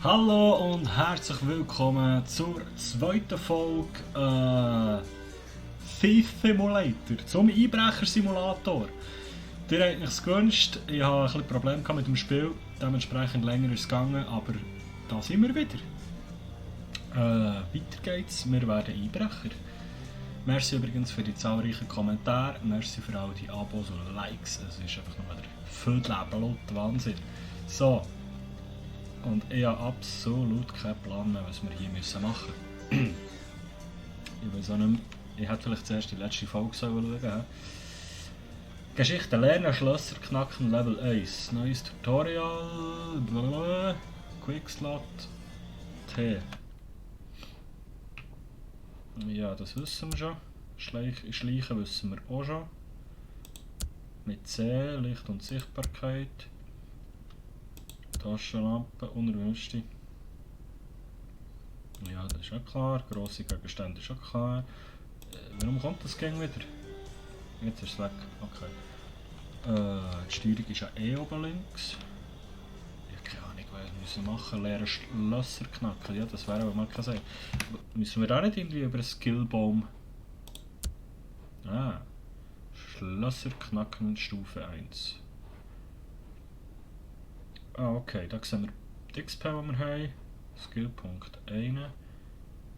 Hallo und herzlich willkommen zur zweiten Folge Thief Simulator, zum Einbrecher-Simulator. Ihr habt mich gewünscht, ich hatte ein bisschen Probleme mit dem Spiel, dementsprechend länger ist es gegangen, aber da sind wir wieder. Weiter geht's, wir werden Einbrecher. Merci übrigens für die zahlreichen Kommentare, merci für all die Abos und Likes, es ist einfach nur wieder Viertel Wahnsinn. So. Und ich habe absolut keinen Plan mehr, was wir hier machen müssen. Ich weiß auch nicht mehr. Ich hätte vielleicht zuerst die letzte Folge schauen sollen. Geschichte lernen, Schlösser knacken, Level 1. Neues Tutorial. Blablabla. Quickslot. T. Ja, das wissen wir schon. Schleichen wissen wir auch schon. Mit C, Licht und Sichtbarkeit. Taschenlampe, unerwünschte. Ja, das ist auch klar. Grosse Gegenstände ist auch klar. Warum kommt das Gang wieder? Jetzt ist es weg. Okay. Die Steuerung ist ja eh oben links. Ich habe keine Ahnung, was wir machen müssen. Leere Schlösser knacken. Ja, das wäre aber mal keine Sache. Müssen wir da nicht irgendwie über einen Skillbaum? Ah. Schlösser knacken Stufe 1. Ah, okay, da sehen wir die XP, die wir haben. Skillpunkt 1.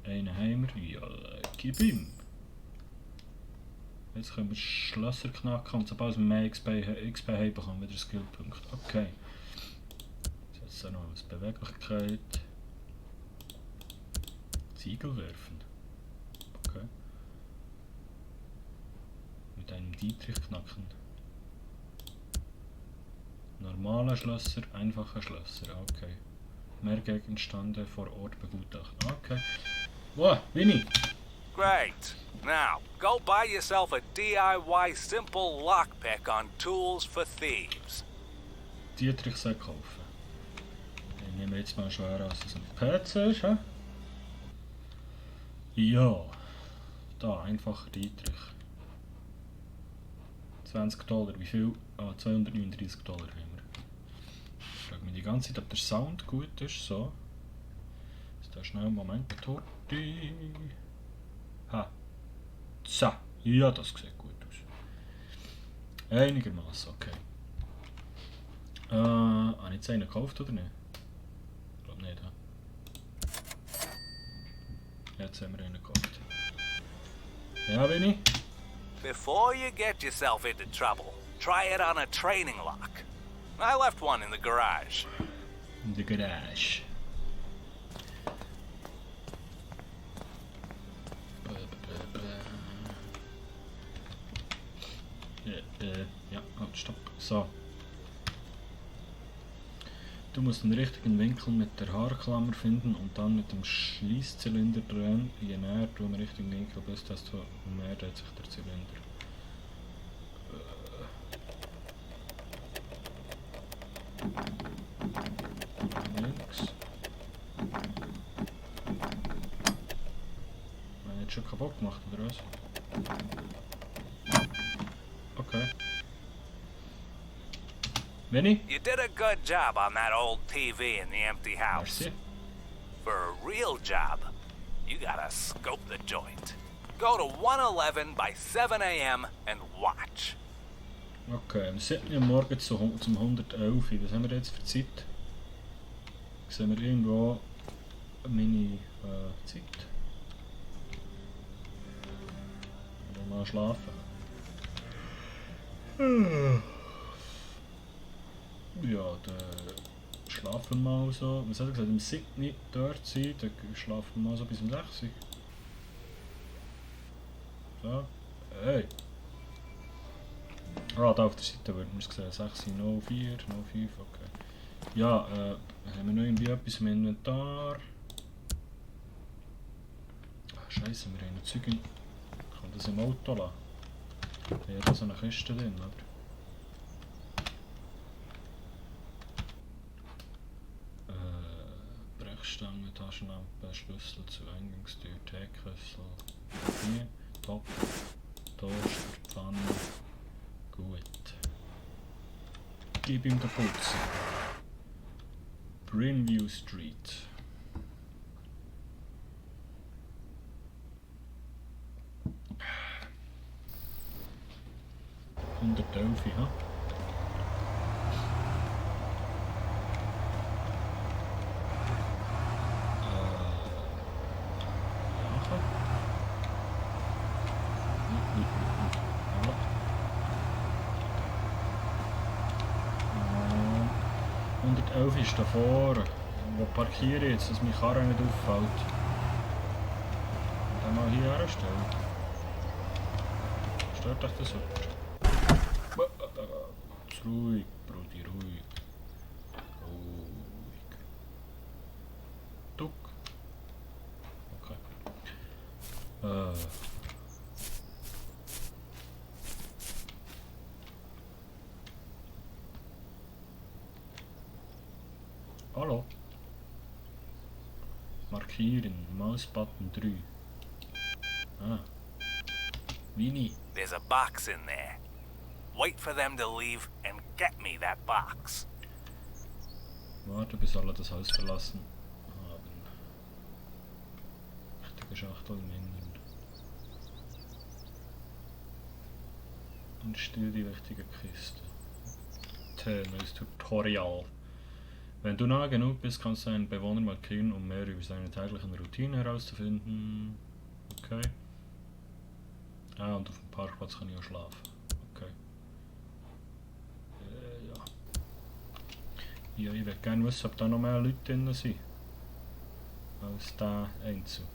Einen haben wir. Ja, gib ihm. Jetzt können wir Schlösser knacken und sobald wir mehr XP haben, bekommen wir wieder Skillpunkt. Okay. Jetzt noch etwas Beweglichkeit. Ziegel werfen. Okay. Mit einem Dietrich knacken. Normale Schlösser, einfache Schlösser, okay. Mehr Gegenstände vor Ort begutachten, okay. Wow, Winnie! Great. Now, go buy yourself a DIY simple lockpick on Tools for Thieves. Dietrich soll kaufen. Ich nehme jetzt mal schwer an, dass es ein PC ist, hä? Ja. Da, einfacher Dietrich. $20, wie viel? Ah, $239 haben wir. Ich frage mich die ganze Zeit, ob der Sound gut ist, so. Ist da schnell einen Moment, Torti. Ha. So. Ja, das sieht gut aus. Einigermaßen, okay. Habe ich jetzt einen gekauft oder nicht? Ich glaube nicht, ha? Jetzt haben wir einen gekauft. Ja, bin ich? Before you get yourself into trouble, try it on a training lock. I left one in the garage. In der Garage. Ja, halt, stopp. So. Du musst den richtigen Winkel mit der Haarklammer finden und dann mit dem Schließzylinder drehen. Je näher du im richtigen Winkel bist, desto mehr dreht sich der Zylinder. Links. Habe ich jetzt schon kaputt gemacht, oder was? Okay. Winnie? You did a good job on that old TV in the empty house. Merci. For a real job, you gotta scope the joint. Go to 111 by 7 a.m. and watch. Okay, wir sind ja morgen zum 111. Was haben wir jetzt für Zeit? Sehen wir irgendwo meine Zeit? Mal schlafen. Ja, dann schlafen wir mal so. Was hat er gesagt? Im Sydney dort sein, dann schlafen wir mal so bis um 6 Uhr. So. Hey! Ah, da auf der Seite wird man es sehen. 6.04, 05, okay. Ja, haben wir noch irgendwie etwas im Inventar? Ah, Scheiße, wir haben noch Zeug in... Ich kann das im Auto lassen. Da hat ja so eine Kiste drin, oder? Brechstange, Taschenlampe, Schlüssel zur Eingangstür, Teekessel. Hier, Top, Toaster, Pfanne. Gut. Gib ihm den Putz. Greenview Street. Unter Delphi, ha? Ja. 111 ist da vorne. Wo parkiere ich jetzt, dass meine Karre nicht auffällt? Dann mal hier herstellen. Stört euch das jemand? Ruhig, Brudi, ruhig. Ruhig. Duck. Okay. Hallo. Markieren. Mausbutton 3. Ah. Vini. There's a box in there. Wait for them to leave and get me that box. Warte, bis alle das Haus verlassen haben. Wichtige Schachtel nehmen. Und still die wichtige Kiste. Neues Tutorial. Wenn du nah genug bist, kannst du einen Bewohner markieren, um mehr über seine täglichen Routinen herauszufinden. Okay. Ah, und auf dem Parkplatz kann ich auch schlafen. Okay. Ja. Ja, ich würde gerne wissen, ob da noch mehr Leute drin sind. Als der Einzel.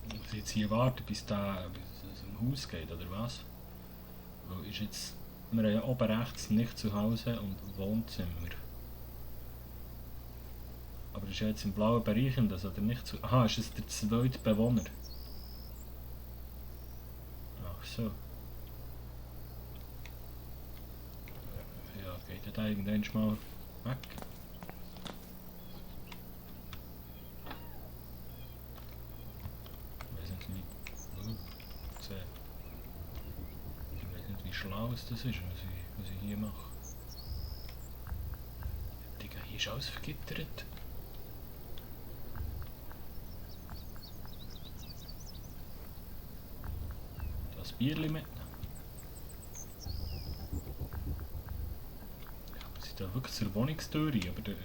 Ich muss jetzt hier warten, bis es im Haus geht, oder was? Weil ist jetzt, wir haben ja oben rechts nicht zu Hause und Wohnzimmer. Aber ist ja jetzt im blauen Bereich das, oder nicht zu... Aha, ist es der zweite Bewohner? Ach so. Ja, geht der irgendwann mal weg? Ich weiß nicht wie... Ich weiß nicht wie schlau das ist, was ich hier mache. Digga, hier ist alles vergittert. Das Bierli mitnehmen. Ja, wir sind da wirklich zur Wohnungstür rein, aber der...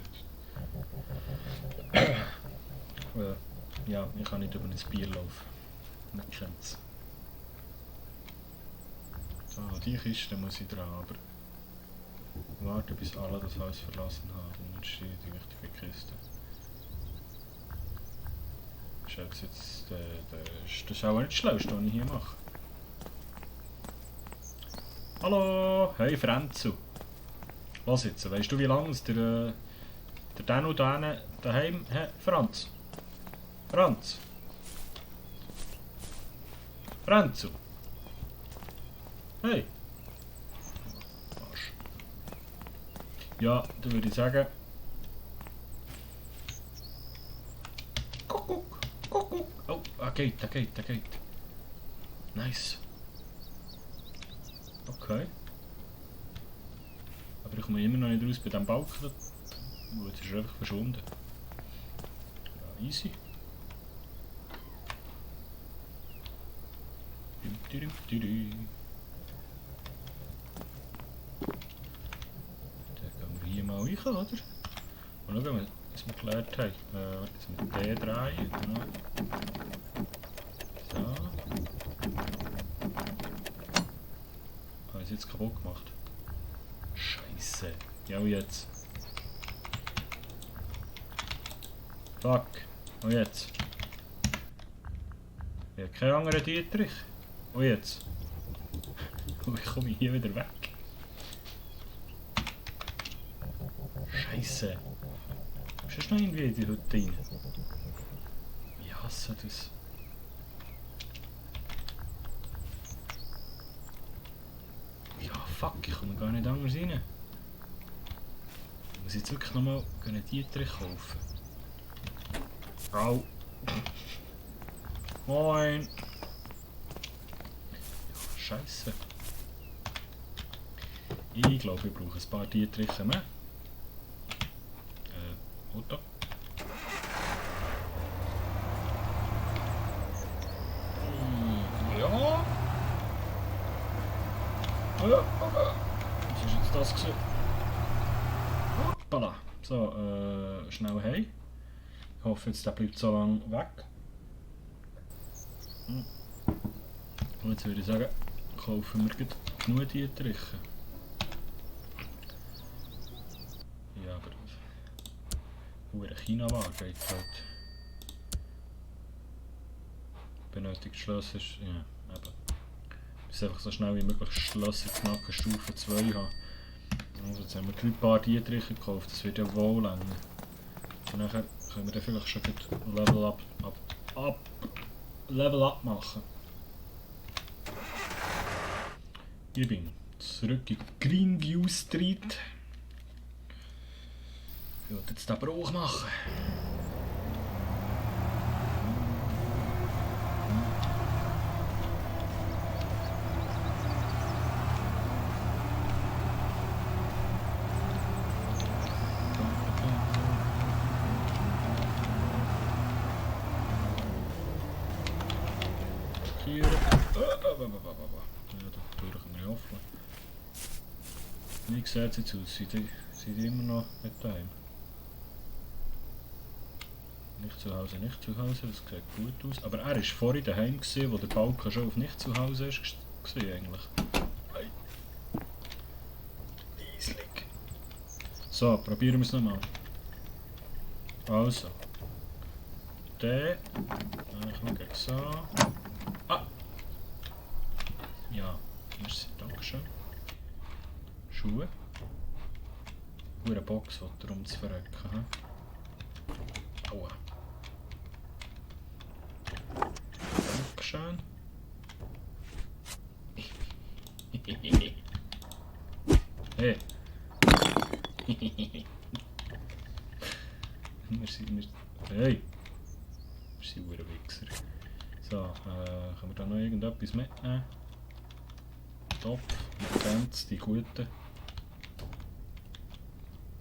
ja, ich kann nicht über ein Bier laufen. Man kennt's. So, die Kiste muss ich dran, aber... Warte, bis alle das Haus verlassen haben und steht die wichtige Kiste. Das ist auch nicht das Schlauste, was ich hier mache. Hallo! Hey Frenzu! Was jetzt? Weißt du, wie lange es der Danu daheim hat? Franz? Franz? Frenzu! Hey! Arsch. Ja, dann würde ich sagen... Kuckuck! Kuckuck! Oh, er geht. Nice. Okay. Aber ich komme immer noch nicht raus bei diesem Balken. Jetzt ist er einfach verschwunden. Ja, easy. Dann gehen wir hier mal rein, oder? Und schauen, was wir geklärt haben. Jetzt mit D drehen. Genau. So. Habe ich es jetzt kaputt gemacht? Scheiße. Ja, und jetzt? Fuck. Und jetzt? Ich habe keinen anderen Dietrich. Und jetzt? Und ich komme hier wieder weg. Scheiße. Ist das noch irgendwie in die Hütte rein? Ich hasse das. Ja, fuck, ich komme gar nicht anders rein. Ich muss jetzt wirklich nochmal einen Dietrich kaufen. Au. Moin. Ja, Scheiße. Ich glaube, ich brauche ein paar Dietriche mehr. Auto. Ja. Was ist jetzt das gewesen? Hoppala. So, schnell heim. Ich hoffe jetzt, der bleibt so lange weg. Und jetzt würde ich sagen, kaufen wir genug Dietriche. Ja, aber ein China-Wagen geht halt. Benötigt Schlösser, ja, eben. Ich muss einfach so schnell wie möglich Schlösser knacken, Stufe 2 haben. Also jetzt haben wir 3 Paar Dietriche gekauft, das wird ja wohl länger. Und nachher können wir dann vielleicht schon Level up machen. Ich bin zurück in Greenview Street. Ich will jetzt den Bruch machen. Hier. Ja, da durch einen Raffel. Wie sieht es jetzt aus? Seid ihr immer noch mit daheim? Nicht zu Hause, nicht zu Hause, das sieht gut aus. Aber er war vorhin daheim, wo der Balken schon auf nicht zu Hause ist, eigentlich. Eislig. So, probieren wir es nochmal. Also. Der. Ich schaue so. Ah! Ja, merci, dankeschön. Schuhe. Eine Box, die darum zu verrecken. Aua. Dankeschön. Hey. Hey. Wir sind ein Wichser. So, können wir da noch irgendetwas mitnehmen? Top, man kennt es, die guten.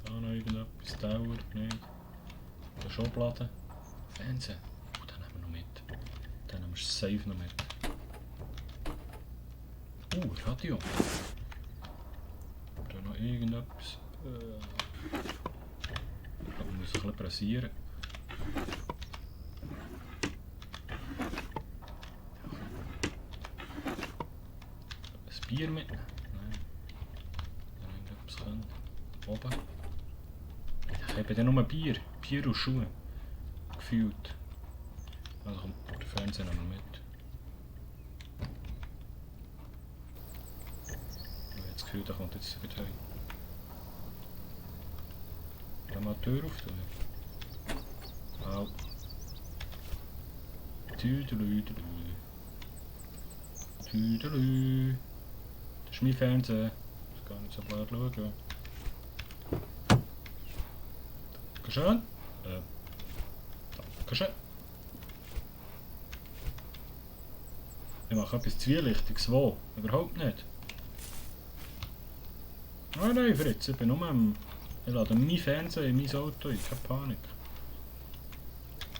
Da noch irgendetwas, dauert nicht. Der Schublade. Fernsehen. Oh, den nehmen wir noch mit. Den nehmen wir safe noch mit. Radio. Da noch irgendetwas. Aber muss ein bisschen pressieren. Ein Bier mit? Nein. Wenn irgendetwas können. Oben. Ich habe dann nur Bier. Bier und Schuhe. Gefühlt. Also kommt der Fernseher noch mal mit. Ich habe das Gefühl, da kommt jetzt wieder heim. Kann man die Tür auftun? Au. Tüdelü. Tüdelü. Das ist mein Fernseher. Ich kann gar nicht so blöd schauen. Dankeschön. Dankeschön. Ich mache etwas Zwielichtiges. Wo? Überhaupt nicht. Nein, Fritz, ich bin nur am... Ich lade meinen Fernseher in mein Auto ein, keine Panik.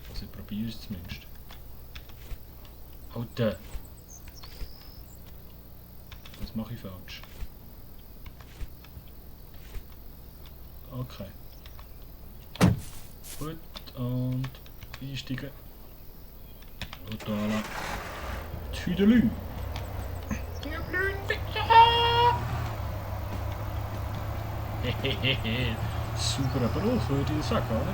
Also ich probiere es zumindest. Alter! Was mache ich falsch? Okay. Gut, und einsteigen. Auto anlassen. Tüdelü! Ihr blöden Wichser! Hehehe, sauberer Bruch, würde ich sagen, oder?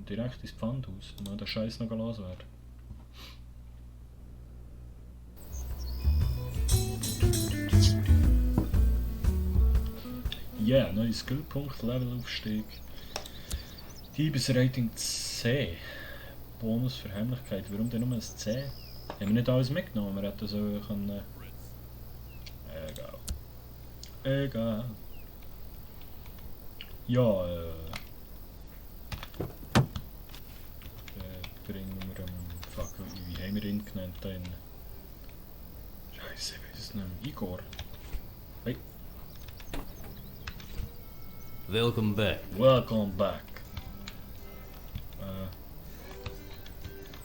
Direkt ins Pfandhaus, mal den Scheiß noch loswerden. Ja, neuer Skillpunkt, Levelaufstieg. Diebesrating C. Bonus für Heimlichkeit. Warum denn nur ein C? Haben wir nicht alles mitgenommen? Wir hätten so können. Egal. Ja, bringen wir fuck, wie haben wir ihn genannt da in? Scheiße, ich weiß es nicht mehr. Igor. Hey, Welcome back. welcome back.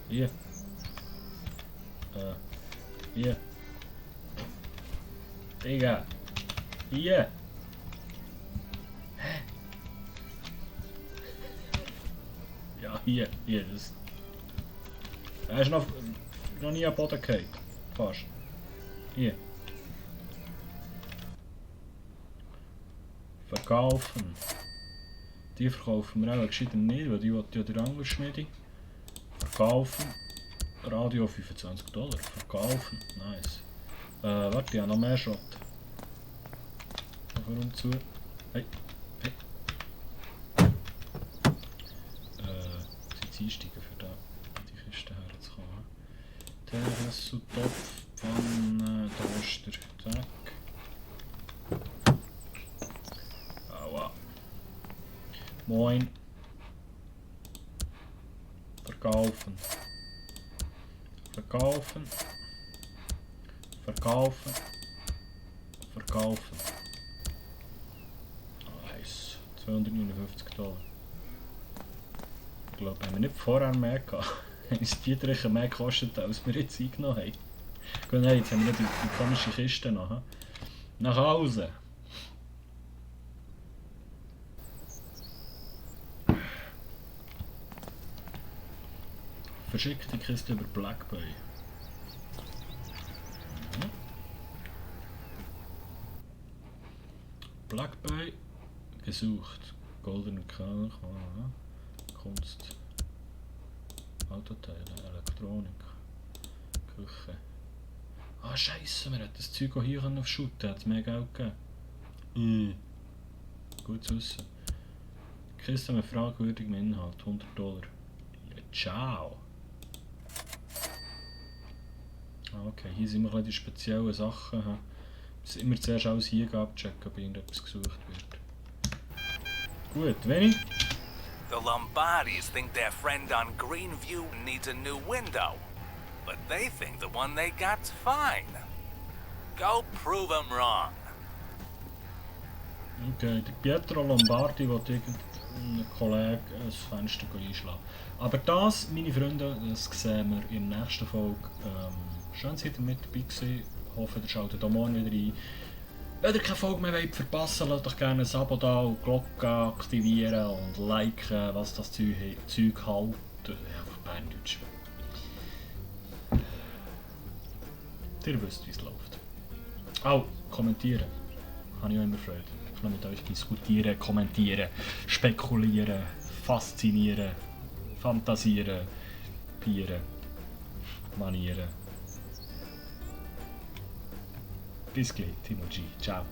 Hier. Hier. Digga. Hier. Hä? Ja, hier. Hier. Das. Er ist noch nie am Boden gefallen. Fast. Hier. Verkaufen. Die verkaufen wir auch gescheiter nicht, weil die will ja der andere Schmiede. Verkaufen. Radio $25. Verkaufen. Nice. Warte, ich habe noch mehr Schrott. Warum zu? Hey. Hey. Sie einsteigen für da die Kiste herzukommen. Terrasse, Topf, Pfanne, Toaster. Zack. Aua. Moin. Verkaufen. Verkaufen. Verkaufen. Verkaufen. Nice. $259. Ich glaube, haben wir nicht vorher mehr gehabt. Haben uns die Drüche mehr gekostet, als wir jetzt eingenommen haben. Gut, nein, jetzt haben wir die komische Kiste noch. He? Nach Hause. Verschickt die Kiste über Black Bay. Mhm. Black Bay gesucht. Goldener Kelch, Kunst, Autoteile, Elektronik, Küche. Ah Scheiße, wir hätten das Zeug auch hier auf shooten, hat es mehr Geld gegeben. Gut zu wissen. Kiste mit fragwürdigem Inhalt, $100. Ja, ciao. Okay, hier sind wir die speziellen Sachen. Wir müssen immer zuerst alles hier abchecken, ob irgendetwas gesucht wird. Gut, Vinny? The Lombardis think their friend on Greenview needs a new window, but they think the one they got's fine. Go prove them wrong. Okay, der Pietro Lombardi will irgendeinen Kollegen ein Fenster einschlagen. Aber das, meine Freunde, das sehen wir in der nächsten Folge. Schön, dass ihr mit dabei gewesen. Ich hoffe, ihr schaltet auch morgen wieder ein. Wenn ihr keine Folge mehr wollt verpassen, lasst doch gerne ein Abo da und die Glocke aktivieren und liken, was das Zeug hält. Ja, auf Berndeutsch. Ihr wisst, wie es läuft. Auch kommentieren. Habe ich auch immer Freude. Ich kann mit euch diskutieren, kommentieren, spekulieren, faszinieren, fantasieren, pieren, manieren. Bis gleich, Timo G. Ciao.